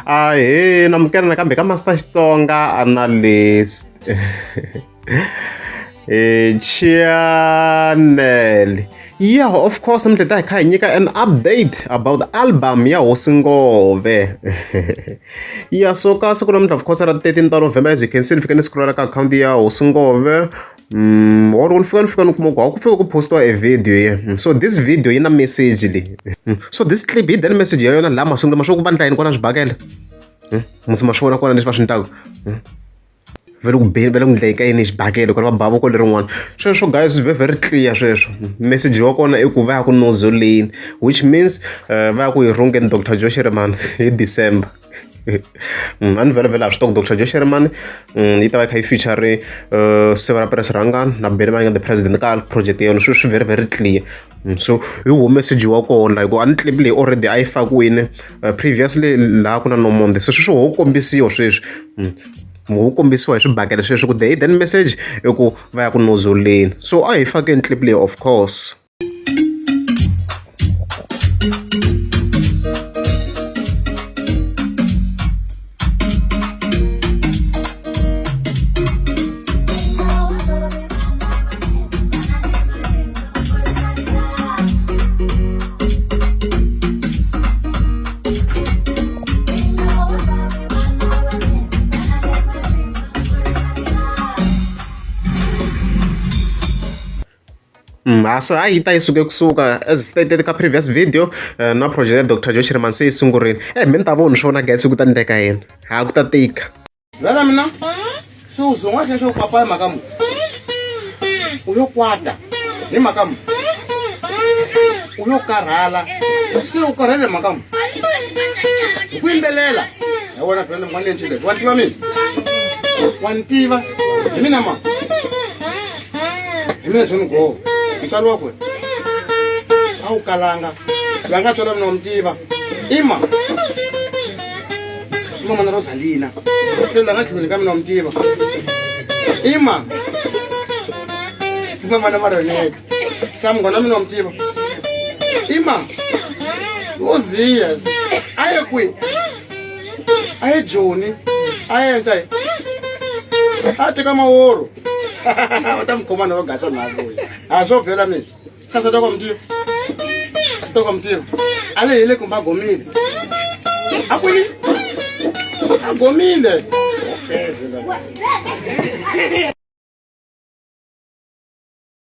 Ahee namukela nakambe ka Master Xitsonga Analyst channel. Yeah, of course mi ta hi kha hi nyika an update about album ya Hosi Ngove. Yeah, so ka siku namuntlha of course ra 13 ta November, as you can see, ni fike ni scrolla ka akhawunti ya Hosi Ngove. Or ni fika ni fika ni kuma ku ku fika ku postiwa e video ye. So this video yi na message leyi. So this clip yi then message ya yona laha masungulo ma swi ku va ndla yini kwala swibakele. Musi ma swi vona kona leswi va swi ndlaku. Va le ku beni, va le ku ndleni ka yini hi xibakele kwala va ba voko lerin'wana. Sweswo guys very very clear sweswo. Message wa kona i ku va ya ku nozoleni, which means va ya ku hi rhungeni Doctor Joe Shirimani hi December. A ni vhele vhele ha swi tiva ku Doctor Joe Shirimani yi ta va yi kha yi feature Siva Press Rhangani na Benny Mayengani the president ka project ya yona, swilo swi very very clear. So hi wo message wa kona hi ku a ni clip leyi already a yi fakiwini previously laha ku na Nomonde, se sweswi ho kombisiwa sweswi, ho kombisiwa hi swibakele sweswi ku the hidden message i ku va ya ku nozoleni. So a hi fakeni clip leyi of course. So a yi ta yi suke kusuka as stated ka previous video na project ya Doctor Joe Shirimani se yi sungurile. Mi ni ta vona swona guys ku ta ndleka yini, ha ku ta tika. Vela mina se u zongwa xexo papa hi mhaka mu u yo kwata hi mhaka mu u yo karhala se u karhele hi mhaka mu hi ku yimbelela ya wena vhele n'wana leyi wa ni tiva mina wa ni tiva hi mina ma hi mina John Goho mutswari wakwe a wu kalanga loyi a nga tswala mina wa mi tiva ima i mamana Rosalina se loyi a nga tlhelweni ka mina wa mi tiva ima i mamana Maronete sa munghana wa mina wa mi tiva ima Ozias a ye kwihi a ye Joni a ye endla yini a teka maworo va ta mi khoma na va gasa na vuya a swo vhela mina sasata kwa mtiva sata kwa mtiva a le hile kumbe a gomile a kwini a gomile.